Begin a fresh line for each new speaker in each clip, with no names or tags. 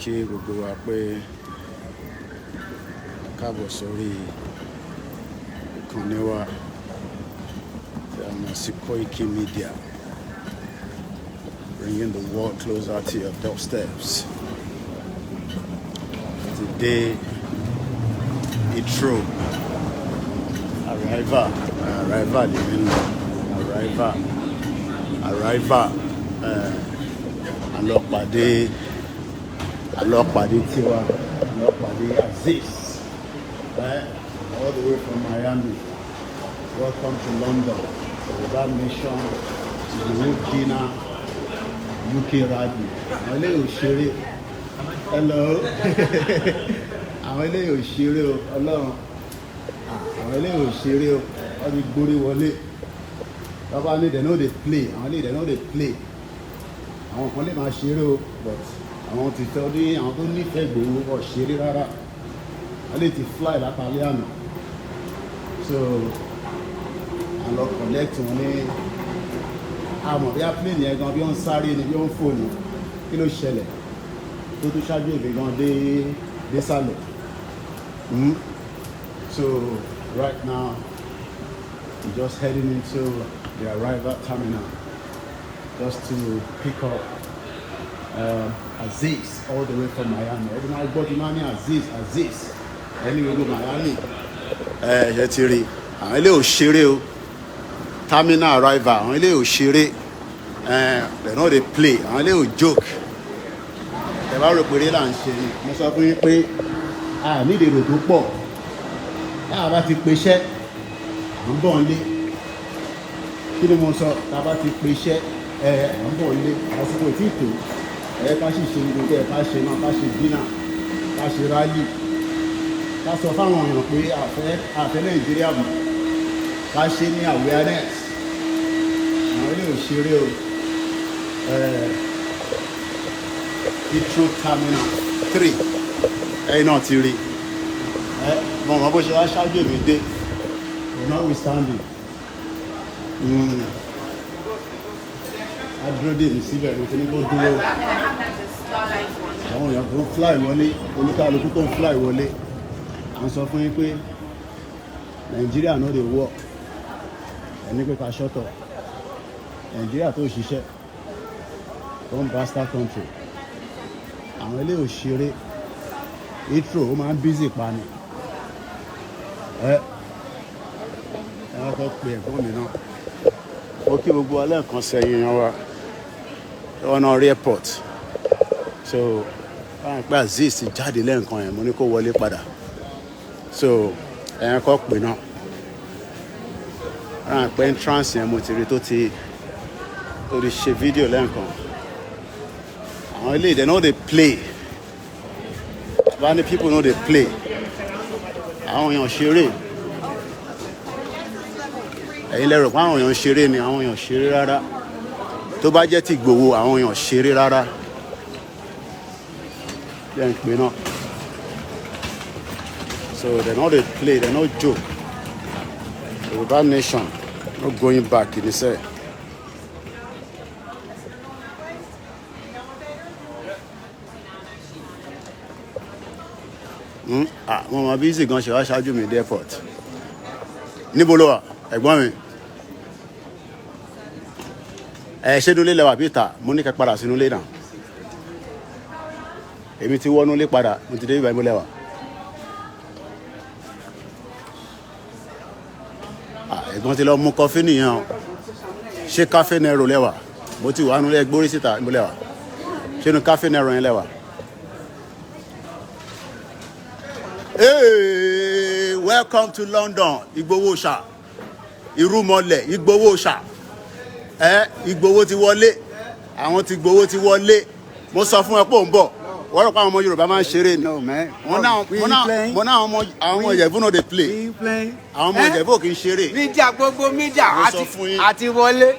Kí gbogbo wa pé káàbọ̀ sórí ìkànnì wa tí a mọ̀ sí Koiki Media, bringing the world closer to your doorsteps. Today, Heathrow arrival, arrival lèmi ń lọ, arrival, arrival. Alọ́pàdé, alọ́pàdé tiwa, alọ́pàdé Azeez, all the way from Miami. Welcome to London. Yorùbá Nation Ìgbòho dinner, UK rally. Àwọn eléyìí ò ṣeré. Hello, àwọn eléyìí ò ṣeré o. Ọlọ́run, àwọn eléyìí ò ṣeré o. Wọ́n ti gbórí wọlé. Bàbá ní they no dey play. Àwọn eléyìí, they no dey play. Àwọn kan lè máa ṣeré o, but àwọn ti tọ́ ní àwọn tó nífẹ̀ẹ́ Ìgbòho ọ̀ ṣeré rárá. Wọ́n lè ti fly látàlẹ́ àná, so à ń lọ collect wọn ní àmọ́ bí a plane yẹn gan, bí wọ́n ń sáré ni, bí wọ́n ń fò ní, kí ló ṣẹlẹ̀ tó tún ṣáájú èmi gan dé désàlẹ̀. So right now we're just heading into the arrival terminal just to pick up Azeez all the way from Miami. Ẹni máa gbọ́ tí máa ní Azeez, Azeez, ẹni gbogbo Miami. Ẹ ṣe ti rí, àwọn ilé ò ṣeré o. Terminal arrival, àwọn ilé ò ṣeré. They no dey play. Àwọn ilé ò joke. Ẹ bá rò pé eré là ń ṣe ni, mo sọ fún yín pé a nídìí èrò tó pọ̀. Tá a bá ti peṣẹ́, à ń bọ̀ nílé. Kí ni mo sọ? Tá a bá ti peṣẹ́ ẹ, à ń bọ̀ nílé. Àsìkò tí tó ẹ ká sì ṣe gbogbo ẹ, ká ṣe náà, ká ṣe dinner, ká ṣe rally, ká sọ fáwọn èèyàn pé àfẹ́ Nàìjíríà mọ̀, ká ṣe ní awareness. Àwọn ilé òṣèré o. Heathrow Terminal 3, ẹ̀yin náà ti rí ẹ mọ̀ mọ́ bó ṣe wá ṣáájú èmi dé, notwithstanding. A dúró dè mí síbẹ̀, mo ti ní kó dúró. Àwọn èèyàn tó ń fly wọlé, olúkálukú tó ń fly wọlé, à ń sọ fún yín pé Nàìjíríà no dey work. Ẹni pé ká shut up. Nàìjíríà tó ṣiṣẹ́, tó ń bastard country. Àwọn ilé òṣèré Heathrow, ó máa ń busy pa ni. Ẹ wọ́n kọ́ pe ẹ̀gbọ́n mi náà. Ó kí gbogbo alẹ́ kan sẹ́yìn yan wa ọ̀nà airport. So báwọn pé Azeez ti jáde lẹ́ẹ̀kan yẹn, mo ní kó wọlé padà. So ẹ̀yẹn kọ́ pè náà, báwọn pé entrance yẹn, mo ti rí tó ti ṣe fídíò lẹ́ẹ̀kan. Àwọn ilé, they no dey play. Bá ní people no dey play. Àwọn èèyàn ṣeré. Ẹ̀yin lẹ́rọ pé àwọn èèyàn ṣeré ni. Àwọn èèyàn ṣeré rárá. Tó bá jẹ́ ti Ìgbòho, àwọn èèyàn ṣeré rárá. Jẹ́ ń pè náà. So they no dey play, they no joke. Yorùbá Nation, no going back ní sẹ́ẹ̀. Ah, mo mọ bí easy gan ṣe wá ṣáájú mi dé airport. Níbo ló wà, ẹ̀gbọ́n mi? Ẹ ṣé nulẹ̀ lẹ́wà bí ìta? Mo ní kẹ́ padà sínú ilé náà. Èmi ti wọnú ilé padà, mo ti dé ibà. Mo lẹ́wà. Ah, ẹ̀gbọ́n ti lọ mú kọfí nìyẹn o. Ṣé Cafe Nero lẹ́wà? Mo ti wà nulẹ̀ gbórí síta. Mo lẹ́wà. Ṣé inú Cafe Nero yẹn lẹ́wà? Hey, welcome to London. Ìgbòho ṣá, irúmọlẹ̀ Ìgbòho ṣá. Ẹ Ìgbòho ti wọlé. Àwọn ti Ìgbòho ti wọlé. Mo sọ fún ẹ pé ò ń bọ̀. Wọ́n rò pé àwọn ọmọ Yorùbá máa ń ṣeré ni.
No, man.
Wọ́n náà
We
wọ́n náà
playing.
Wọ́n náà àwọn ọmọ Ìjẹ̀bú no dey play.
We playing.
Àwọn ọmọ Ìjẹ̀bú ò kì í ṣeré.
Media, gbogbo media.
Mo sọ
Àti
fún yín.
àti wọlé.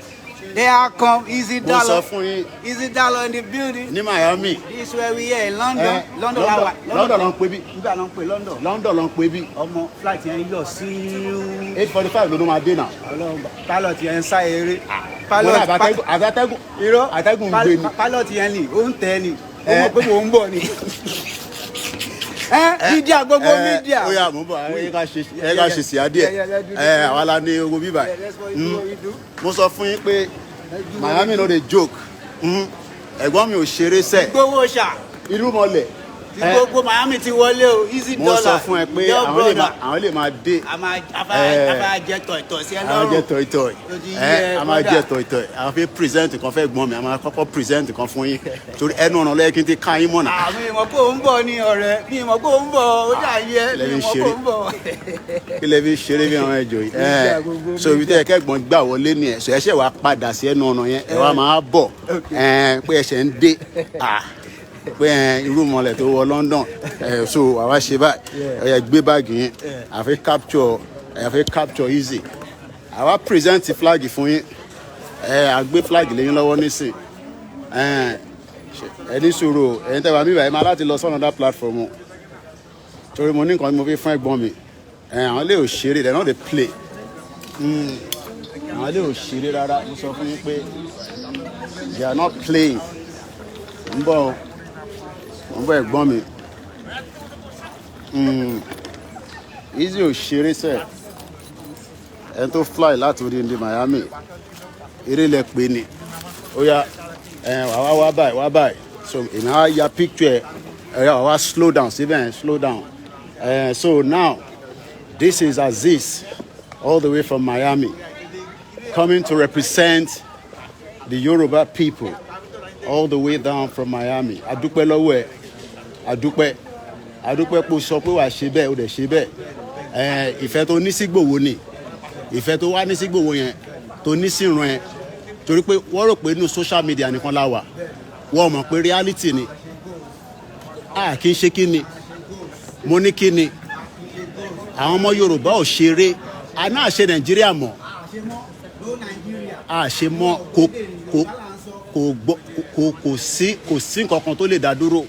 There come Easy
Mo sọ
Dollar.
fún yín.
Easy Dollar in the building.
Ní Miami.
This where we are in London.
Eh,
London la wà.
London ló ń pè bí.
Nígbà ló ń pè London.
London ló ń pè bí.
Ọmọ, flight yẹn yọ sí.
8:45 ló máa dé náà.
Ọlọ́run, pilot yẹn ń sá eré.
Wọ́n náà àtẹ́gùn
Irọ́.
àtẹ́gùn ń gbé ni.
Pilot yẹn ni ó ń tẹ́ ni. Ó mọ̀ pé mò ń bọ̀ ni. Ẹ media, gbogbo media.
Ó yá, mò ń bọ̀. Ẹ ká ṣe síá díẹ̀. Ẹ àwa la ní owó bíbà.
Yeah, that's what you do, what you do.
Mo sọ fún yín pé Miami no dey joke. Ẹ̀gbọ́n mi ò ṣeré sẹ̀.
Gbowó ṣá.
Irú mọ̀lẹ̀.
Tí gbogbo Miami ti wọlé o, easy
Mo
dollar.
sọ fún ẹ pé
Your brother.
àwọn lè máa dé.
A máa a jẹ tọ̀ìtọ̀ sí ẹ
Àwọn jẹ
lọ́rùn.
tọ̀ìtọ̀.
Ó ti
Ẹ
yẹ,
a máa
brother.
jẹ tọ̀ìtọ̀. Àwọn fi present kan fẹ́ gbọ́n mi, a máa kọ́kọ́ present kan fún yín torí ẹnu ọ̀nà lẹ́yìn kí n ti ká yín mọ̀nà.
Àmì ìmọ̀ pé òun bọ̀ ni ọ̀rẹ́ mi, ìmọ̀ pé òun bọ̀, ó dà yẹ mi,
Lẹ́bi
ìmọ̀ pé
ṣeré.
òun bọ̀.
Kí lẹ fi ṣeré bí àwọn ẹjọ yìí?
Media,
Ẹ
gbogbo.
So ibi tẹ ẹ kẹgbọn gbà wọlé ni ẹ sọ, ẹ ṣe wàá padà sí ẹnu ọ̀nà yẹn, ẹ wá máa bọ̀ ẹ pé ẹsẹ̀ ń dé, ah, pé ẹ irú mọ̀lẹ̀ tó wọ London ẹ. So àwa ṣe báyìí, ẹ yẹ gbé báàgì yẹn, àfi capture easy. Àwa present flag fún yín. Ẹ à gbé flag lẹ́yìn lọ́wọ́ nísìn. Ẹ ẹ ní sùúrù o, ẹ̀yin tẹ́ wà mí báyìí, máa láti lọ sọ́nà that platform o, torí mo ní nǹkan tí mo fi fún ẹ̀gbọ́n mi. Ẹ àwọn lè ò ṣeré, they no dey play. Àwọn lè ò ṣeré rárá. Mo sọ fún yín pé they are not playing. Ń bọ̀ o, mo ń bọ̀, ẹ̀gbọ́n mi. Easy ò ṣeré sẹ̀. Ẹni tó fly láti odindi Miami, eré lẹ pé ni. Ó yá, ẹ wà wá wá báyìí, wá báyìí. So èmi á ya picture ẹ. Ẹ yà wá wá, slow down síbẹ̀ yẹn, slow down. Ẹ so now this is Azeez all the way from Miami, coming to represent the Yoruba people all the way down from Miami. Adúpẹ́ lọ́wọ́ ẹ, adúpẹ́, adúpẹ́ pé o sọ pé wàá ṣe bẹ́ẹ̀, o dẹ̀ ṣe bẹ́ẹ̀. Ẹ ìfẹ́ tó ní sí Ìgbòho ni, ìfẹ́ tó wá ní sí Ìgbòho yẹn, tó ní sí ìran ẹ, torí pé wọ́n rò pé inú social media nìkan la wà. Wọ́n mọ̀ pé reality ni. A kì í ṣe kí ni mo ní kí ni àwọn ọmọ Yorùbá ò ṣeré. A náà ṣe Nàìjíríà mọ̀, a ṣe mọ́. Kò gbọ́, kò sí nǹkan kan tó lè dá dúró.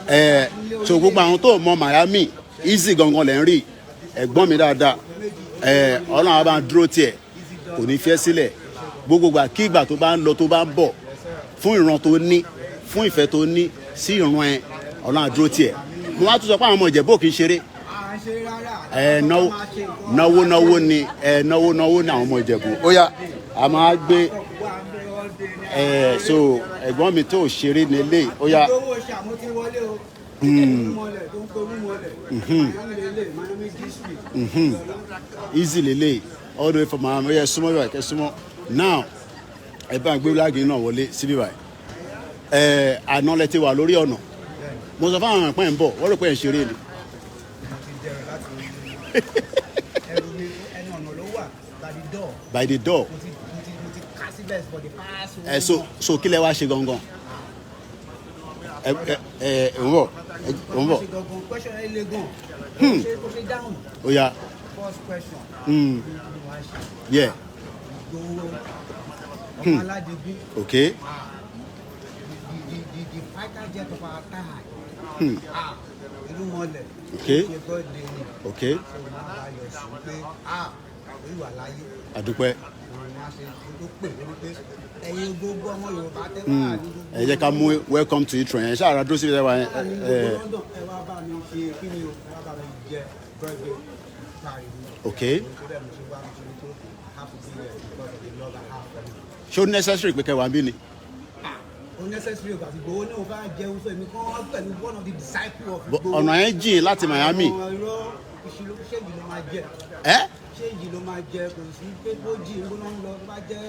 Ẹ so gbogbo àwọn tó mọ Miami, easy gangan lẹ́ ń rí. Ẹ̀gbọ́n mi dáadáa, ẹ Ọlọ́run á bá ń dúró tiẹ̀, kò ní fẹ́ sílẹ̀. Gbogbo ìgbà kí ìgbà tó bá ń lọ, tó bá ń bọ̀, fún ìran tó ní, fún ìfẹ́ tó ní sí ìran ẹ, Ọlọ́run á dúró tiẹ̀. Mo wá tún sọ pé àwọn ọmọ Ìjẹ̀bú kì í ṣeré. Ẹ náwó náwó náwó ni, ẹ náwó náwó ni àwọn ọmọ Ìjẹ̀bú. Ó yá, a máa gbé ẹ. So ẹ̀gbọ́n mi tó ṣeré nílé, ó yá.
Owó ṣàmú ti wọlé o. Mọlẹ̀ tó ń korú mọlẹ̀. Miami lélẹ̀, Miami district.
Easy lele all the way from Miami. Ó yẹ súnmọ́ bíbá, kẹ́ súnmọ́. Now ẹ bá ń gbé flag náà wọlé síbí báyìí. Ẹ àná lẹ ti wà lórí ọ̀nà. Mo sọ fáwọn ẹ̀pẹ́ ń bọ̀, wọ́n rò pé ẹ̀ ń ṣeré ni.
Mo ti dẹrọ láti ẹrù mi, ẹnu ọ̀nà ló wà, by the door.
By the door.
Mo ti ká síbẹ̀ for the past
Ẹ so kí lẹ wá ṣe gangan? Ẹ ń bọ̀, ẹ ń bọ̀.
Ṣe gangan, question ẹ le gan. Ṣe kò ṣe dáhùn.
Ó yá.
First question. Kí ni wàá ṣe? Ìgbòho ọmọ aládìgbì. The fighter jet of our time. Ah, irúnmọlẹ̀. Ṣe birthday ni. So máa bá yọ sí pé ah, orí wà láyé.
Àdúpẹ́.
Òun wá ṣe tó pè mí pé ẹ̀yin gbogbo ọmọ Yorùbá tẹ́ wà ní gbogbo
Ẹ jẹ́ ká mú welcome to Heathrow yẹn ṣáà dúró síbi ẹ wà yẹn.
ní
Ẹ
gbogbo London, ẹ wá bá mi ṣe kí ni o, ẹ wá bá mi jẹ birthday party mi. Tó bẹ́ẹ̀ mo ṣe wá, mo ṣe ní pé I have to be there because of the love I have for you.
Ṣé ó necessary pé kẹwàá bí ni?
Ó necessary o, àti Ìgbòho náà fẹ́ jẹun, sọ èmi kàn pẹ̀lú one of the disciples of
But
Ìgbòho.
ọ̀nà yẹn jìn láti Miami.
Àwọn irọ́ ìṣirò, ṣéǹjì ló máa jẹ.
Ẹ
Ṣéǹjì ló máa jẹ, kò sí pé kó jì ń gbóná ń lọ, tó bá jẹ́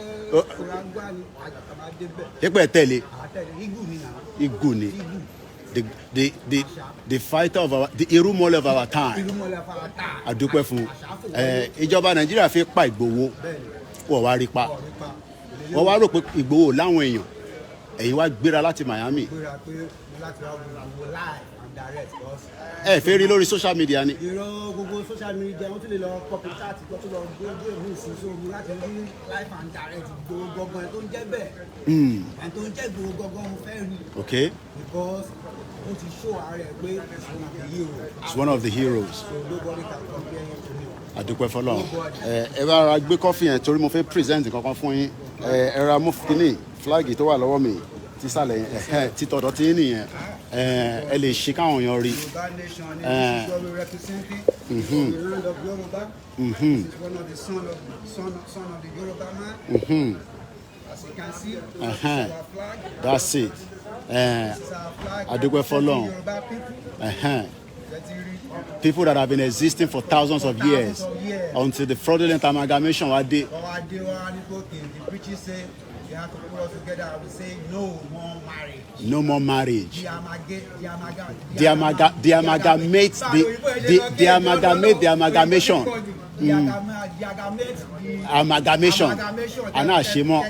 kóráńgbá ni àmà débẹ̀.
Ṣé pé ẹ tẹ̀lé?
Àtẹ̀lé igu ni nà.
Igu ni.
Igu.
The fighter of our, the irúnmọlẹ̀ of our time.
Irúnmọlẹ̀ fara ta.
Àdúpẹ́ fún ẹ. Ìjọba Nàìjíríà fi pa Ìgbòho, wọ́n wá rí pa.
Ọ̀rí pa.
Wọ́n wá rò pé Ìgbòho láwọn èèyàn. Ẹ̀yin wá gbéra láti Miami.
Gbéra pé mo láti wá wo gbogbo live and direct because
Ẹ fẹ́ rí lórí social media ni.
Irọ́, gbogbo social media, wọ́n tún lè lọ copy chat, wọ́n tún lọ gbé gbé sí, so mo láti rí live and direct Ìgbòho gangan, ẹ̀ tó ń jẹ́ bẹ́ẹ̀, ẹ̀ tó ń jẹ́ Ìgbòho gangan, mo fẹ́ rí because ó ti show ara ẹ̀ pé he's one of the heroes.
It's one of the heroes.
So nobody can compare him to me.
Àdúpẹ́ fọlọ́run. Ẹ ẹ bá ra gbé kọ́fì yẹn torí mo fẹ́ present kankan fún yín. Ẹ ẹ ra mú kínní flag tó wà lọ́wọ́ mi. Tísàlẹ̀ yẹn, ẹ̀hẹ́n, títọ̀dọ̀ tí yín nìyẹn. Ẹ lè ṣe káwọn èèyàn rí.
Yorùbá nation ni. This is what we representing mm-hmm. The land of Yoruba. This is one of the son of the Yoruba man. As you can see, this is our flag.
That's it.
This is our flag.
A dúpẹ́ f'Ọlọ́run.
Representing Yoruba people. Ṣé ti rí?
People that have been existing for thousands of years
Thousands of years.
Until the fraudulent amalgamation wa dé.
Wọ́n wá dé, wọ́n wá ní okay, the British say they have to put us together. We say no more marriage.
No more marriage.
The
The amalgamate the amalgamate the amalgamation.
The amalgamate the
Amalgamation. Àná àṣemọ́.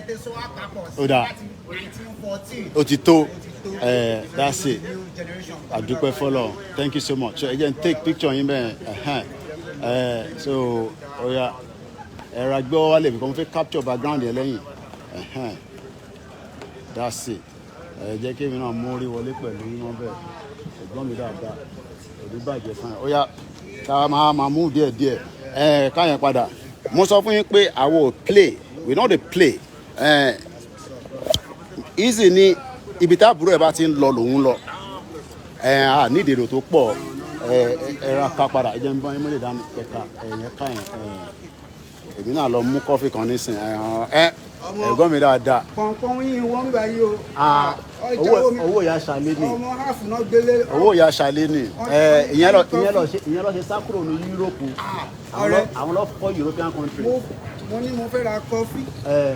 Ó dáa.
1914.
Ó ti tó. That's it. A dúpẹ́ f'Ọlọ́run. Thank you so much. So ẹ jẹ́ n take picture yín bẹ́ẹ̀. Ẹ̀hẹ́n. So oya, ẹ ra gbé wálé because mo fẹ́ capture background yẹn lẹ́yìn. Ẹ̀hẹ́n. That's it. Ẹ jẹ́ kí èmi náà mú orí wọlé pẹ̀lú yín mọ́ bẹ́ẹ̀. Ẹ̀gbọ́n mi dáadáa, òní bàjẹ́ fún ẹ. Oya, ká máa mú díẹ̀ díẹ̀. Ẹ ká yẹn padà. Mo sọ fún yín pé àwọn ò play, we no dey play. Easy ni ibi tá àbúrò ẹ bá ti ń lọ lòun lọ. Ẹ à ní ìdèrò tó pọ̀. Ẹ ra ká padà. Ẹ jẹ́ ń bá yín mọ́lẹ̀ dání ẹ̀ka ẹ̀yẹn ká yẹn. Èmi náà lọ mú coffee kan nísìn. Ẹ ẹ̀gbọ́n mi dáadáa.
Pọ̀npọ̀n yìí wọ́n ń gbà yìí o.
Ah, owó ìyá ṣàlẹ́ ni.
Ọmọ half náà gbélé.
Owó ìyá ṣàlẹ́ ni. Ẹ ìyẹn lọ ṣe sá kúrò ní Yúróòpù.
Ọ̀rẹ́.
Àwọn lọ fọ́ European country.
Mo ní mo fẹ́ ra coffee.
Ẹ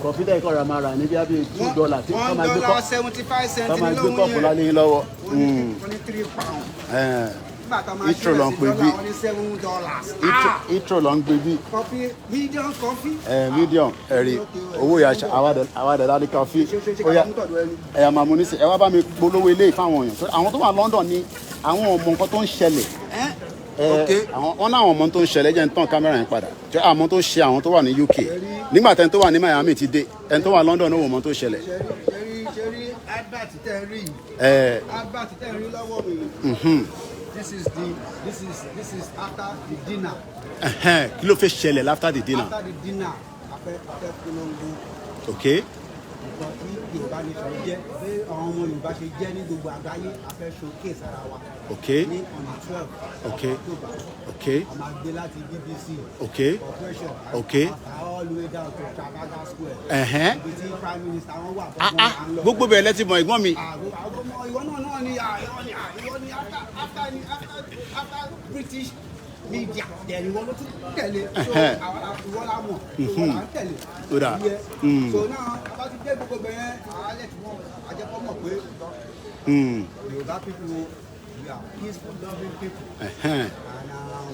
coffee tẹ̀ kọ́ ra máa rà ní bí i $2 tí wọ́n
One
máa gbé
dollar 75 cent
kọ́ máa
ní
gbé
lóhun
cup
yẹn.
lálé yín lọ́wọ́.
Wọ́n ní £3. Nígbà tá a máa
Heathrow ló ń
ṣílẹ̀ sí
pè
dọ́là,
bí.
wọ́n ní $7.
Heathrow ló ń gbé bí.
Coffee, medium coffee.
Ẹ medium ẹ̀rí owó ìyá àwàdà láti coffee.
Ṣe
Ó yá,
ká mú tọ̀dọ̀ ẹni.
Ẹ máa mú nísìn. Ẹ wá bá mi polówó eléyìí fáwọn èèyàn. Torí àwọn tó wà London ni àwọn ò mọ nǹkan tó ń ṣẹlẹ̀. Àwọn wọn náà àwọn ọmọ tó ń ṣẹlẹ̀. Jẹ́ ń tán kámẹ́rà yẹn padà jẹ́ àwọn tó ń ṣe àwọn tó wà ní UK nígbà tẹni tó wà ní Miami ti dé, ẹni tó wà London náà wò mọ tó ń ṣẹlẹ̀.
Ṣe rí advert tẹ́ ẹ rí yìí? Advert tẹ́ ẹ rí lọ́wọ́ mi yìí. This is after the dinner.
Ẹhẹ́n, kí ló fẹ́ ṣẹlẹ̀ after the dinner?
After the dinner, a fẹ́ polongo nǹkan tí Yorùbá nation jẹ́, bí àwọn ọmọ Yorùbá ṣe jẹ́ ní gbogbo àgbáyé. A fẹ́ showcase ara wa ní on the 12 October. A máa gbé láti BBC corporation all the way down to Trafalgar Square, ibi tí prime minister wọn wà.
Ah ah, gbogbo bẹ̀rẹ̀ lẹ́tí mọ̀, ẹ̀gbọ́n mi.
Àwọn ọmọ ìwọ náà ni, ìwọ ni, ìwọ ni after British media, then ìwọ ló tún tẹ̀lé. So àwọn ìwọ la mọ̀, ìwọ la ń tẹ̀lé.
Ó dáa.
Yẹ. So now, a bá ti dé gbogbo bẹ̀rẹ̀, àálẹ̀ tí wọ́n àjẹpọ̀ mọ̀ pé Yorùbá people, we are peaceful, loving people and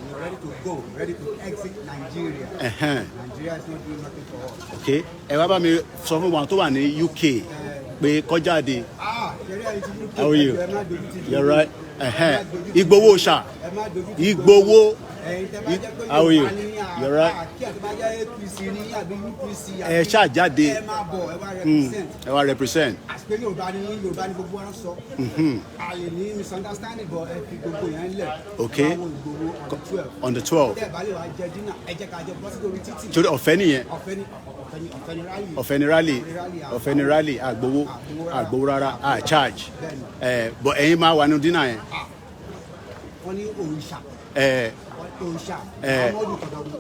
we are ready to go, ready to exit Nigeria. Nigeria is not doing nothing for us.
Ok, ẹ wá bá mi sọ fún wọn tó wà ní UK pé kó jáde.
Ah, ṣeré ẹni tí UK.
How are you?
Ẹ má dojú ti
You're right.
Ẹ
Ẹhẹ́n.
má dojú ti
Ìgbòho ṣá.
Ẹ má dojú ti
Ìgbòho.
Ẹ̀yin tẹ́ bá jẹ́ pé
How are you?
Yorùbá ní
You're right.
kí ẹ tó bá jẹ́ APC ní àbí UPC
Ẹ ṣáà jáde.
Ẹ máa bọ̀, ẹ wá represent.
Ẹ wá represent.
Àti pé Yorùbá ní, Yorùbá ní gbogbo wa ń sọ. A lè ní misunderstanding, but ẹ fi gbogbo yẹn lẹ̀. Ẹ wá wo Ìgbòho on the 12.
On the 12.
Tẹ́ ẹ bá lè wá jẹ dinner, ẹ jẹ́ ká jẹ bọ́ sí orí títì.
Torí ọ̀fẹ́ nìyẹn.
Ọ̀fẹ́ ni, ọ̀fẹ́ ni, ọ̀fẹ́ ni rally.
Ọ̀fẹ́ ni rally, ọ̀fẹ́ ni rally. Àgbowó, àgbowó rárá, à charge. Ẹ bọ̀, ẹ̀yin máa wà ní dinner yẹn.
Wọ́n ní òrìṣà, òrìṣà Muhammadu tọ̀dọ̀ mi.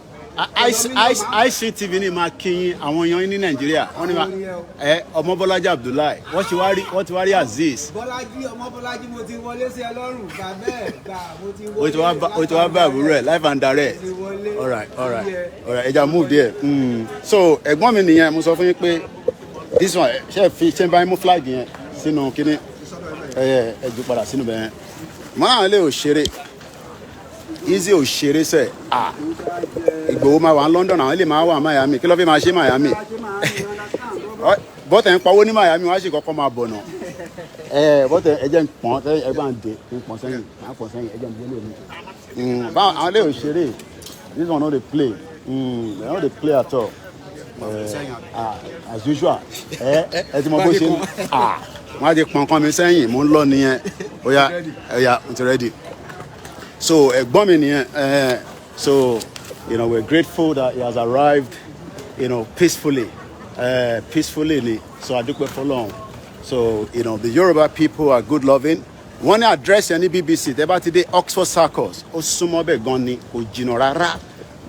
ICTV ní máa kí yín, àwọn èèyàn yín ní Nàìjíríà. Wọ́n ní máa ẹ Ọmọbọ́lájí Abdullahi, wọ́n ti wá rí, wọ́n ti wá rí Azeez.
Bọ́lájí, ọmọ Bọ́lájí, mo ti wọlé sí ẹ lọ́rùn, gbà bẹ́ẹ̀, gbà, mo ti wọlé.
Ó ti wá bá àbúrò ẹ̀ live and direct.
Ti wọlé.
Alright, ẹ jẹ́ á move there. So ẹ̀gbọ́n mi nìyẹn. Mo sọ fún yín pé this one, ṣe fi ṣe ń bá yín mú flag yẹn sínú kínní. Ẹ jù padà sínú bẹ́ẹ̀ mọ́. Àwọn ilé òṣèré easy òṣèré sẹ̀. Ah, Ìgbòho máa wà ní London, àwọn ilé máa wà Miami. Kí ló fi máa ṣe Miami? Bọ́tẹ̀ ń pawó ní Miami, wọ́n á sì kọ́kọ́ máa bọ̀ nà. Ẹ bọ́tẹ̀, ẹ jẹ́ ń pọ́n, ẹ bá ń dé ń pọ́n sẹ́yìn, máa pọ́n sẹ́yìn. Ẹ jẹ́ ń gbélé mi. Báwọn àwọn ilé òṣèré, this one no dey play. They no dey play at all. Ah, as usual, ẹ ti mọ bó ṣe ń, ah, wọ́n á ti pọ́n kán mi sẹ́yìn. Mò ń lọ nìyẹn. Ó yá, ó yá, mo ti ready. So ẹ̀gbọ́n mi nìyẹn. So we're grateful that he has arrived peacefully, peacefully ni. So a dúpẹ́ f'Ọlọ́run. So the Yoruba people are good loving. Wọ́n ní address yẹn ní BBC. Tẹ́ bá ti dé Oxford Circus, ó súnmọ́ bẹ́ẹ̀ gan ni, kò jìnnà rárá,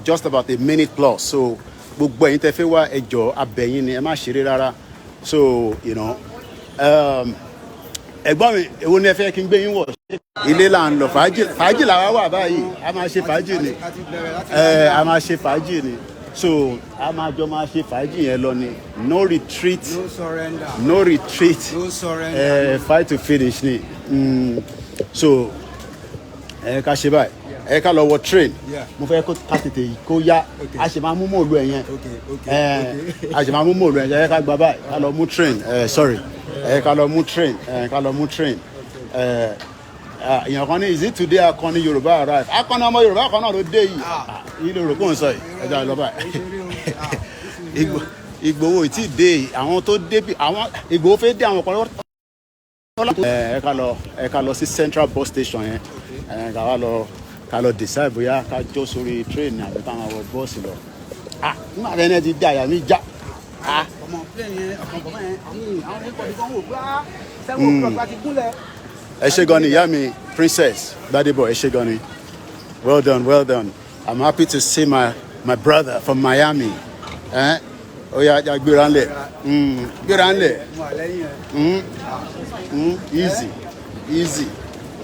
just about a minute plus. So gbogbo ẹ̀yin tẹ́ fẹ́ wá, ẹ jọ̀ọ́, abẹ̀yìn ni, ẹ má ṣeré rárá. So ẹ̀gbọ́n mi, èwo ni ẹ fẹ́ kí n gbé yín wọ̀? Ilé là ń lọ, fàájì fàájì làwa wà báyìí. A máa ṣe fàájì ni.
A ti bẹ̀rẹ̀ láti
Ẹ a máa ṣe fàájì ni. So a máa jọ máa ṣe fàájì yẹn lọ ni. No retreat.
No surrender.
No retreat.
No surrender.
Fight to finish ni. So ẹ ká ṣe báyìí, ẹ ká lọ wọ train. Mo fẹ́ kó ká tètè kó yá. A ṣe máa mú mòlú ẹ yẹn. Ẹ a ṣe máa mú mòlú ẹ yẹn. Ẹ ká gba báyìí, ká lọ mú train. Ẹ sorry, ẹ ká lọ mú train, ẹ ká lọ mú train. Ẹ èèyàn kan ní, "Is it today akọni Yorùbá arrive?" Akọni ọmọ Yorùbá kan náà ló dé yìí. Yìí ló rò kó ń sọ yìí. Ẹ jẹ́ àlọ́ báyìí. Ìgbòho ì tí ì dé. Àwọn tó dé bí àwọn Ìgbòho fẹ́ dé, àwọn kan lọ́wọ́. Ẹ ká lọ sí Central Bus Station yẹn. Ẹ ká wá lọ, ká lọ decide bóyá ká jó sórí train àbí ká máa wọ bọ́ọ̀sì lọ. Ah, nígbà tí ẹni ti dé, àyà mi já. Ah.
Ọmọ plane yẹn, ọkàn bàbá yẹn, àwọn ẹ̀kọ́ kan wò pé, ah, 7 o'clock láti gúnlẹ̀.
Ẹ ṣé gan ni, ìyá mi Princess Gbadebo, ẹ ṣé gan ni. Well done, well done. I'm happy to see my brother from Miami. Ẹ ó yá, já gbéra ńlẹ̀. Gbéra ńlẹ̀.
Mo wà lẹ́yìn ẹ̀.
Easy, easy,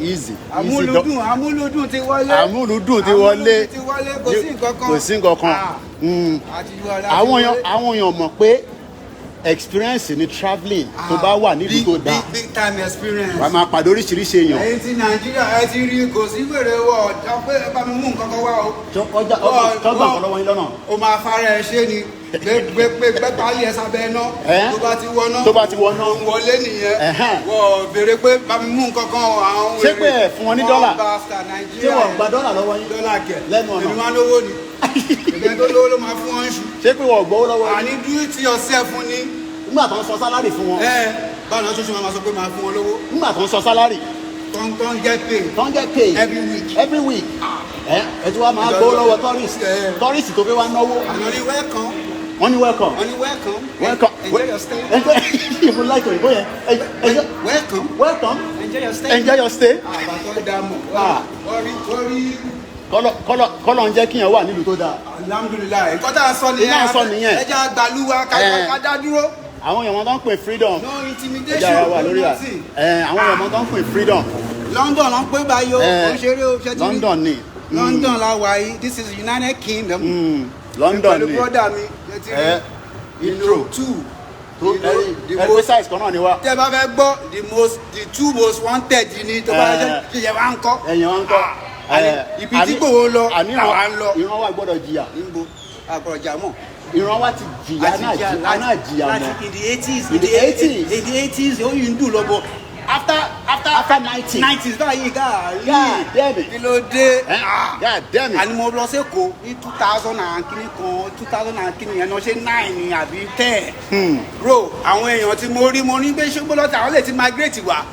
easy.
Amúlùdùn, amúlùdùn ti wọlé.
Amúlùdùn ti wọlé.
Amúlùdùn ti wọlé, kò sí nǹkan kan.
Kò sí nǹkan kan.
Ah, àti wọlé, àti
Àwọn èèyàn
wọlé.
Àwọn èèyàn mọ̀ pé experience ni travelling tó bá wà nílùú tó dáa.
Big big time experience.
Wàá máa pàdé oríṣiríṣi èèyàn.
Ẹ̀yin ti Nàìjíríà, ẹ ti rí, kò sí wèrè wọ ọjà pé ẹ bá mi mú nǹkan kan wá o.
Ọjà tọ́gbà kan lọ́wọ́ yín lọ́nà.
O máa fara ẹ ṣe ni gbé gbé gbé pálí ẹ sábẹ́ iná.
Ẹ́?
Tó bá ti wọná.
Tó bá ti wọná.
Ó ń wọlé nìyẹn. Wọ́n béèrè pé bá mi mú nǹkan kan o, àwọn
Ṣé pé ẹ fún wọn ní dọ́là?
Wọ́n bá sa Nàìjíríà.
Ṣé wọ́n gba dọ́là lọ́wọ́ yín?
Dọ́là kẹ̀.
Lẹ́nu ọ̀nà.
Èmi máa lówó ni. Ìgbẹ́ tó lówó ló máa fún wọn ṣu.
Ṣé pé wọ́n gbowó lọ́wọ́ yín?
Àní do it yourself ni.
Nígbà tó ń sọ salary fún wọn.
Ẹ báwo ni wọ́n tún ṣe máa sọ pé máa fún wọn lówó?
Nígbà tó ń sọ salary.
Tó ń get paid.
Tó ń get paid.
Every week.
Every week. Ẹ tí wàá máa gbowó lọ́wọ́ tourist. Tourist tó fẹ́ wá náwó.
Àná ní welcome.
Wọ́n ní welcome.
Wọ́n ní welcome.
Welcome.
Enjoy your stay.
Enjoy. You like òyìnbó yẹn. Enjoy.
Welcome.
Welcome.
Enjoy your stay.
Enjoy your stay.
Àbàtọ́ dààmú.
Ah.
Wọ́n rí.
Kọ́lọ̀ ń jẹ́ kíyàn wà nílùú tó dáa.
Alhamdulillahi, nǹkan tá a sọ nìyẹn.
Nǹkan tá a sọ nìyẹn.
Ẹ jẹ́ àgbàlúwa ká ká dá dúró.
Àwọn èèyàn wọn tó ń pè freedom.
No
Ẹja
intimidation.
ara wà
No
lórí à.
nothing.
Ẹ àwọn èèyàn wọn tó ń pè freedom.
London ló ń pè báyìí o. Kò ń ṣeré o, ṣe ti rí?
London ni.
London la wà yìí. This is United Kingdom.
London
Pẹ̀lú
ni.
brother mi, ṣe ti rí?
Intro.
Two.
Tó
The
ẹ pé
most
size kan náà ni wá.
Tẹ́ bá fẹ́ gbọ́, the two most wanted ni tó bá jẹ́ ṣe yẹ wá ń kọ́.
Ẹ̀yìn wọn ń kọ́.
Àní, ibi tí Ìgbòho lọ, àwa ń lọ.
Ìran wa gbọ́dọ̀ jìyà.
Níbo àkọ̀rọ̀jà mọ̀.
Ìran wa ti jìyà náà, náà jìyà
láti
mọ́.
in the 80s.
In the 80s.
In the 80s, ó yìí ń dùn lọ́bọ̀ after
After 90.
90s báyìí, gáà.
God damn it.
Kí ló dé?
Eh? God damn it.
Àní mo lọ sẹ́kọ̀ọ́ ní two thousand and kìíní kan, two thousand and kìíní yẹn náà, ṣé nine ni àbí 10? Bro, àwọn èèyàn tí mo rí, mo ní pé ṣé gbọ́dọ̀ tí àwọn lè ti migrate wá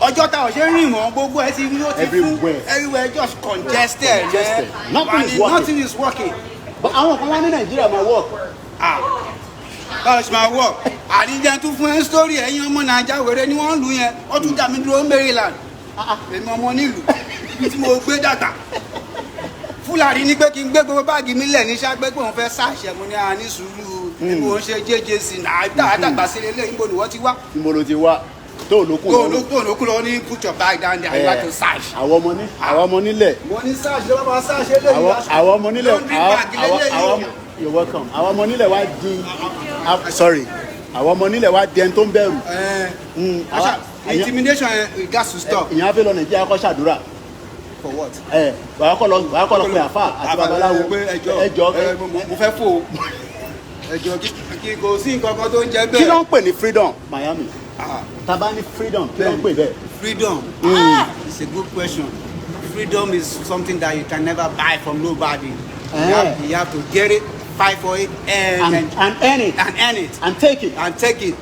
ọjọ́ táwọn ṣe ń rìn mọ́, gbogbo ẹ ti rí, ó ti fún.
Everywhere.
Everywhere just congested.
Congested. Nothing is
And
working.
Nothing is working.
But àwọn kan wá ní Nàìjíríà máa work.
Ah, báwo ṣe máa wọ̀? Àníjẹ́ tún fún ẹ sórí. Ẹ̀yin ọmọ Nàìjà, wèrè ni wọ́n ń lù yẹn. Wọ́n tún dá mi dúró Maryland. Èmi ọmọ nílùú ibi tí mo gbé dàgbà, Fúlàní ní pé kí n gbé gbogbo báàgì mi lẹ̀ ní ságbé pé òun fẹ́ ṣàṣẹ. Mo ní a ní sùúrù, èmi ò ń ṣe JJC náà dàgbà sí ilé. Níbo ni wọ́n ti wá?
Níbo ló ti wá tó olókùn?
Tó olókùn, olókùn lọ ní, "Put your bag down there, I like to search."
Àwọn ọmọ ní, àwọn ọmọ nílẹ̀.
Mo ní search ló bá máa search eléyìí.
Àwọn ọmọ nílẹ̀.
Laundry bag lélẹ́yìí.
Àwọn, you're welcome. Àwọn ọmọ nílẹ̀ wá di, sorry, àwọn ọmọ nílẹ̀ wá di ẹni tó ń bẹ̀rù.
Intimidation, it gas to stop.
Ìyẹn á fẹ́ lọ Nàìjíríà kọ́ ṣàdúrà.
For what?
Ẹ wàá kọ́ lọ pé àfà àti babaláwo.
Pé ẹjọ́.
Ẹjọ́.
Ẹ, mo fẹ́ fò ó. Ẹjọ́, kí kò sí nǹkan kan tó ń jẹ bẹ́ẹ̀.
Kí ló ń pè ní freedom, Miami?
Ah.
Tá bá ní freedom, kí ló ń pè bẹ́ẹ̀?
Freedom. Ah, it's a good question. Freedom is something that you can never buy from nobody. You have to get it, fight for it, and
And earn it.
And earn it.
And take it.
And take it.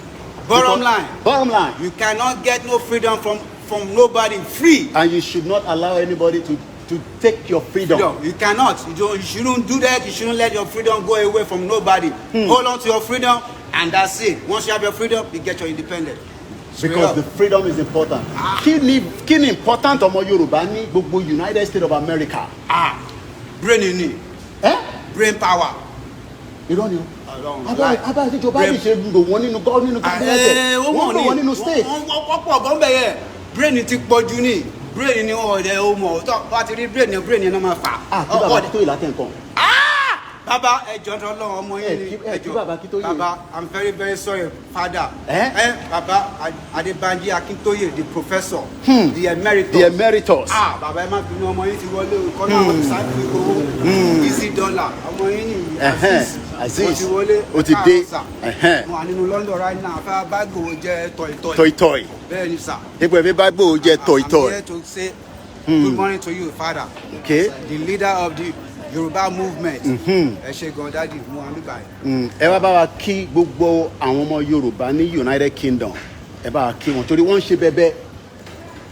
Bottom line,
Bottom line,
you cannot get no freedom from nobody free.
And you should not allow anybody to take your freedom.
Freedom. You cannot. You don't. You shouldn't do that. You shouldn't let your freedom go away from nobody. Hold on to your freedom, and that's it. Once you have your freedom, you get your independence. Straight
Because
up.
the freedom is important. Kí ni important ọmọ Yorùbá ní gbogbo United States of America?
Ah, brain ni.
Ẹ
Brain power.
Irọ́ ni o.
Ọlọ́run.
Abáyé tí Joe Biden ṣe lò wọ́n nínú cabinet, wọ́n lò wọ́n nínú state.
Wọ́n pọ̀ gan bẹ́ẹ̀ yẹn. Brain ti pọ̀ jù ní. Brain ni wọ́n ọ̀dẹ̀ o mọ̀ tó bá ti rí brain ni, brain yẹn náà máa fà.
Ah, kí bàbá tó ìlà tẹ̀ nǹkan.
Ah! Bàbá, ẹ jọ̀ọ́ tó lọ́wọ́ ọmọ yín ni.
Ẹ kí bàbá Akíntóyè.
Bàbá, I'm very very sorry, father.
Eh?
Ẹ bàbá Adébánjí Akíntóyè, the professor, the emeritus.
The emeritus.
Ah, bàbá, ẹ má bínú, ọmọ yín ti wọlé o. Kọ́nà àwọn ti sáájú owó. Easy Dollar, ọmọ yín nìyí.
Azeez.
Ó ti wọlé.
Ó ti dé.
Káàárọ̀ sà. Mo wà nínú London right now, fẹ́ bá Ìgbòho jẹ tọ̀ìtọ̀ì.
Tọ̀ìtọ̀ì.
Bẹ́ẹ̀ ni sà.
Ipò ẹ̀mí bá Ìgbòho jẹ tọ̀ìtọ̀ì.
I'm here to say good morning to you, father. The leader of the Yoruba movement. Ẹ ṣé gan, daddy, mo wà níbí báyìí.
Ẹ wá bá wa kí gbogbo àwọn ọmọ Yorùbá ní United Kingdom. Ẹ bá wa kí wọn torí wọ́n ń ṣe bẹbẹ.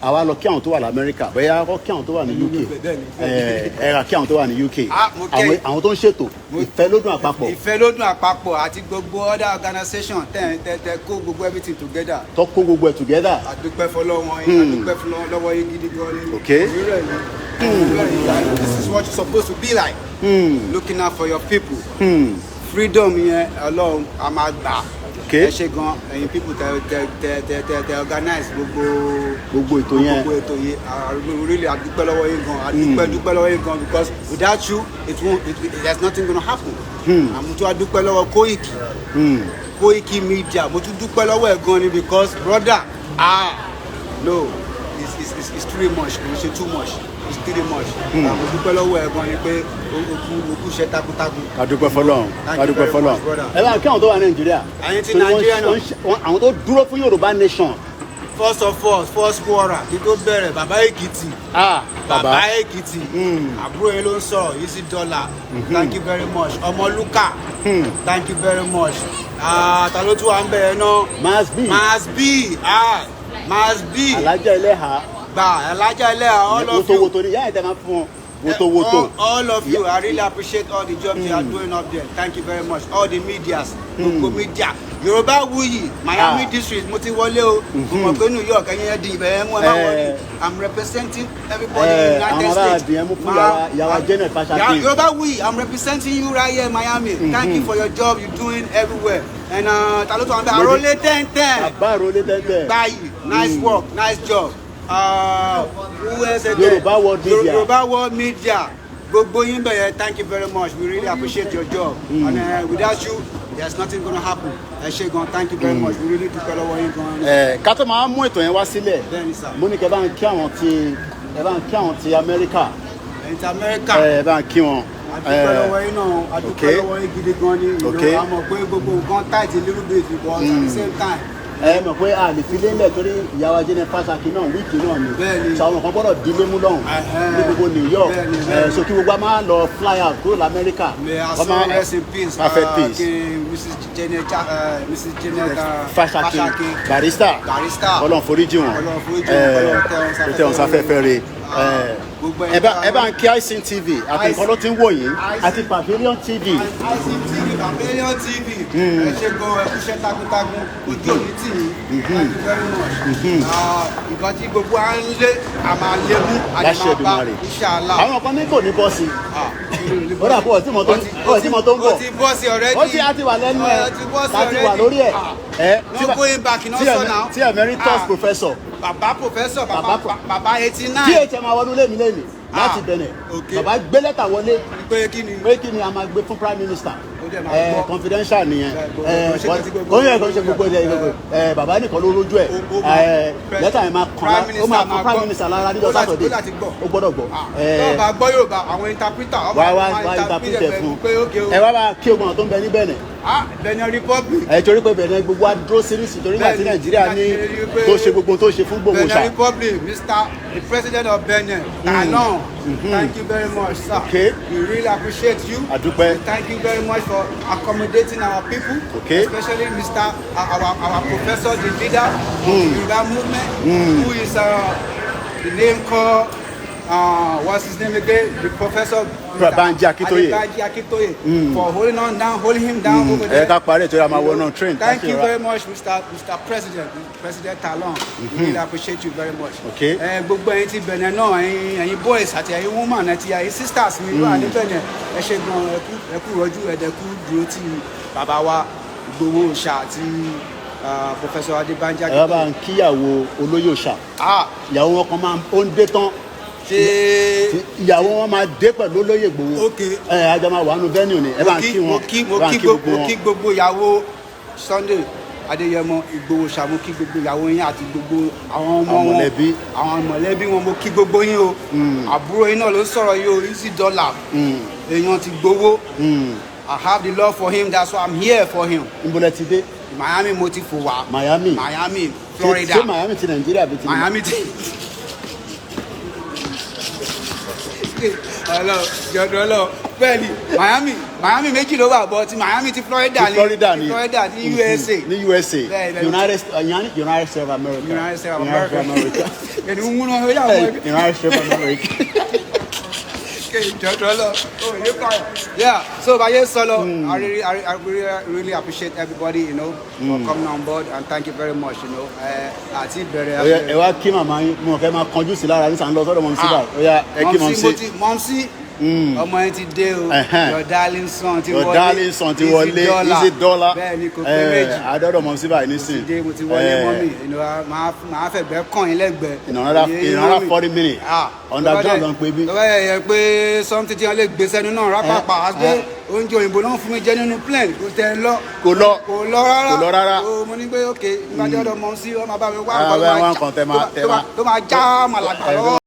Àwa lọ kí àwọn tó wà lamẹ́ríkà, bóyá kọ́ kí àwọn tó wà ní UK.
Bẹ́ẹ̀ni.
Ẹ ra kí àwọn tó wà ní UK.
Ah, mo kẹ́-
Àwọn tó ń ṣètò Ìfẹ́lódùn Àpapọ̀.
Ìfẹ́lódùn Àpapọ̀ àti gbogbo other organisation tẹ̀ tẹ̀ tẹ̀ kó gbogbo everything together.
Tó kó gbogbo ẹ̀ together.
A dúpẹ́ fọlọ́wọ́n yín, a dúpẹ́ lọ́wọ́ yín gidi gan ni. Òwúrọ̀ yìí, òwúrọ̀ yìí, this is what you supposed to be like. Looking out for your people. Freedom yẹn, Ọlọ́run a máa gbà. Ẹ ṣé gan, ẹ̀yin people tẹ tẹ tẹ tẹ tẹ tẹ organize gbogbo
Gbogbo ètò yẹn.
Gbogbo ètò yìí, really, a dúpẹ́ lọ́wọ́ yín gan, a dúpẹ́ dúpẹ́ lọ́wọ́ yín gan, because without you it won't it, it, there's nothing gonna happen. Àmọ́ tún a dúpẹ́ lọ́wọ́ Koiki. Koiki Media, mo tún dúpẹ́ lọ́wọ́ ẹ̀ gan ni, because brother, ah no, it's too much, kò ń ṣe too much, it's too much. Mo dúpẹ́ lọ́wọ́ ẹ̀ gan ni pé o kú iṣẹ́ takuntakun.
Ká dúpẹ́ fọlọ́run.
Thank
Ká
you
dúpẹ́
very
fọlọ́run.
much, brother.
Ẹ bá kí àwọn tó wà ní Nàìjíríà.
Àyìn ti
Torí wọ́n-
Nàìjíríà náà.
Àwọn tó dúró fún Yorùbá nation.
First of all, first quarter kí tó bẹ̀rẹ̀, bàbá Èkìtì.
Ah.
Bàbá Èkìtì, àbúrò yín ló ń sọ̀rọ̀, Easy Dollar, thank you very much. Ọmọlúkà, thank you very much. Ah, ta ló tún wà ń bẹ̀rẹ̀ náà?
Mass B.
Mass B, ah, Mass B.
Alájà Ẹlẹ́hà.
Gba Alájà Ẹlẹ́hà, all of
Woto
you.
woto ni yáa ẹ̀ tẹ́ máa fún wọn woto woto.
All of you, I really appreciate all the jobs you are doing up there. Thank you very much. All the medias, gbogbo media. Yorùbá Wuyi, Miami district, mo ti wọlé o. Mo mọ̀ pé New York, ẹ̀yin ẹ̀ di ibẹ̀ ẹ̀ mú ẹ má wọlé. I'm representing everybody in
Eh,
United
àwọn ará
States.
adìyẹ mú fún ìyàwó Janet Fashakin.
Yorùbá Wuyi, I'm representing you right here in Miami. Thank you for your job you're doing everywhere. And ta ló tún wà ń bẹ? Àrólé 10 10.
Bàbá Àrólé 10 10.
Báyìí, nice work, nice job. Who else again?
Yorùbá World Media.
Yorùbá World Media. Gbogbo yín bẹ̀yẹ, thank you very much. We really appreciate your job. And without you, there's nothing gonna happen. Ẹ ṣé gan, thank you very much. We really dúpẹ́ lọ́wọ́ yín gan.
Ẹ ká tó máa mú ètò yẹn wá sílẹ̀,
Bẹ́ẹ̀ni sà.
mo ní kẹ́ bá ń kí àwọn ti, ẹ bá ń kí àwọn ti Amẹ́ríkà.
Ẹ̀yin ti Amẹ́ríkà.
Ẹ bá ń kí wọn.
A dúpẹ́ lọ́wọ́ yín náà, a dúpẹ́ lọ́wọ́ yín gidi gan ni. You know, a mọ̀ pé gbogbo nǹkan tight a little bit, but at the same time.
Ẹ mọ̀ pé a lè fi lélẹ̀ torí ìyàwó Janet Fashakin náà week náà ni.
Bẹ́ẹ̀ni.
So àwọn kan gbọ́dọ̀ dílé mú lọ́hùn ní gbogbo New York.
Bẹ́ẹ̀ni,
Ẹ
bẹ́ẹ̀ni.
so kí gbogbo a máa lọ fly out kúrò lamẹ́ríkà.
May our
Wọ́n
soul rest in peace.
Perfect peace.
Mrs. Janet, Mrs. Janet
Fashakin,
Fashakin.
Barrister.
Barrister.
Ọlọ́run foríjì wọn.
Ọlọ́run foríjì wọn, Ọlọ́run tẹ́ wọn
Kó tẹ́ wọn sáfẹ́fẹ́ re.
Ah, gbogbo
Ẹ bá ń kí ICN TV àti nǹkan ló ti ń wò yín àti Pavilion TV.
ICN TV, Pavilion TV. Ẹ ṣé gan, ẹ kúṣẹ́ takuntakun, ojú òní tì yín. Thank you very much. Ah, nǹkan tí gbogbo à ń lé, a máa lé mú, a lè
Láṣẹ
máa bá,
Èdùmàrè.
inshallah.
Àwọn kan ní kò ní bọ́ sí i.
Ah,
Ó dà pọ̀ tí mo tó ó tí mo tó ń bọ̀.
Ó ti bọ́ sí already.
Ó ti á ti wà lẹ́nu ẹ̀.
Ó ti bọ́ sí
Tá ti wà
already.
lórí ẹ̀.
Ah.
Ẹ,
No going back, no
tí
so now.
Tí emeritus
Ah.
professor.
Bàbá professor, bàbá
Bàbá
bàbá 89.
DHM máa wọnú lémi lémi láti
Ah,
Benin.
okay.
Bàbá gbé lẹ́tà wọlé
Pé kí ni?
pé kí ni a máa gbé fún prime minister.
Ó dẹ̀ máa
Ẹ
gbọ́.
confidential nìyẹn.
Ẹ,
Ẹ
kò ṣe gbogbo-
kò yẹ kò ṣe gbogbo ẹ gbogbo ẹ bàbá nìkan ló rójú ẹ.
Ó
Ẹ lẹ́tà yẹn máa kàn
Prime
lá, ó máa
Minister
kàn prime
gbọ́.
minister lára níjọ́
Ó
Saturday.
láti gbọ́.
Ó gbọ́dọ̀ gbọ́. Ẹ
Tó bá gbọ́ Yorùbá, àwọn interpreter, wọ́n
wá wá
máa
wá interpret ẹ fún.
pé okay o.
Ẹ wá bá kí ogun àwọn tó ń bẹ ní Benin.
Ah, Benin Republic.
Ẹ torí pé Benin gbogbo wa dúró sí nísìnyí torí nígbà tí
Bẹ́ẹ̀ni,
Nàìjíríà ní
láti rí pé
tó ṣe gbogbo tó ṣe fún gbogbo
Benin
ṣá.
Republic, Mr. the President of Benin, Talon, thank you very much, sir. We really appreciate you.
A dúpẹ́.
We thank you very much for accommodating our people, especially Mr. our professor, the leader of the Yoruba movement, who is the name called What's his name again? The Professor
Banji Akintoye.
Banji Akintoye, for holding on down, holding him down over
Ẹ
there.
ká parí ètò ìrà máa wọnú train.
Thank you
Ká ṣe
very much, Mr. President, President Talon. We really appreciate you very much. Ẹ gbogbo ẹ̀yin ti Benin náà, ẹ̀yin boys àti ẹ̀yin woman àti ẹ̀yin sisters mi wà ní Benin. Ẹ ṣé gan, ẹ kú rọ́jú, ẹ dẹ̀ kú dúró ti bàbá wa Ìgbòho Òòṣà àti Professor Adébánjí
Ẹ bá ń kíyàwó olóyè òòṣà.
Ah,
Ìyàwó wọn kan máa ó ń dé tán.
Ṣé
Ìyàwó wọn máa dé pẹ̀lú olóyè Ìgbòho. Ẹ àjọ máa wà nù venue ni. Ẹ bá ń kí wọn.
Mo kí mo
Ẹ bá ń
kí
kí gbogbo
gbogbo
wọn.
Kí gbogbo ìyàwó Sunday Adéyẹmọ Ìgbòho ṣá, mo kí gbogbo ìyàwó yín àti gbogbo àwọn ọmọ
Àwọn
wọn,
mọ̀lẹ́bí.
àwọn mọ̀lẹ́bí wọn. Mo kí gbogbo yín o. Àbúrò yín náà ló sọ̀rọ̀ yìí o, Easy Dollar, èèyàn ti gbowó. I have the love for him, that's why I'm here for him.
Níbo lẹ ti dé?
Miami mo ti fò wá.
Miami.
Miami, Florida.
Ṣé Miami ti Nàìjíríà bí ti
Miami ti ọlọ jọdọ lọ. Bẹ́ẹ̀ni, Miami, Miami méjì ló wà, but ti Miami ti Florida
Ti Florida
ni
ni.
Ti Florida ti USA.
Ní USA.
Bẹ́ẹ̀.
United States of America.
United States of
United States of
America.
America.
Ẹni ń múná ó yà wọ́n.
United States of America.
Jọdọ lọ o yẹ kọ. Yeah, so báyé sọlọ, I really, really appreciate everybody for coming on board, and thank you very much. Àti ìbẹ̀rẹ̀.
Ó yá, ẹ wá kí màmá yín. Mo kẹ́ máa kanjú sí lára nísàn lọ sọ́dọ̀ mumsy báyìí. Ó yá, ẹ kí mumsy.
Mumsy, ọmọ yẹn ti dé o. Your darling son ti
Your
wọlé.
darling son ti
Easy
wọlé.
Dollar.
Easy Dollar.
Bẹ́ẹ̀ ni, kò pé méjì.
Adọ́dọ̀ mumsy báyìí nísìn.
Ti dé, mo ti wọlé. Mummy, màá fẹ̀gbẹ́ kàn yín lẹ́gbẹ̀ẹ́.
In another 40 minutes.
Ah,
Underground ló ń pè bí.
Lọ́wọ́ yẹ yẹ pé something tí wọ́n lè gbé sẹ́nu náà rápápá á gbé oúnjẹ òyìnbó náà fún mi jẹ nínú plane, kò tẹ lọ.
Kò lọ.
Kò lọ rárá.
Kò lọ rárá.
O mo ní pé ok, nígbà tí ọ̀dọ̀ mumsy, wọ́n máa bá mi wá
Ah,
nǹkan
wá nǹkan tẹ
tó máa já màlàgbà lọ́wọ́.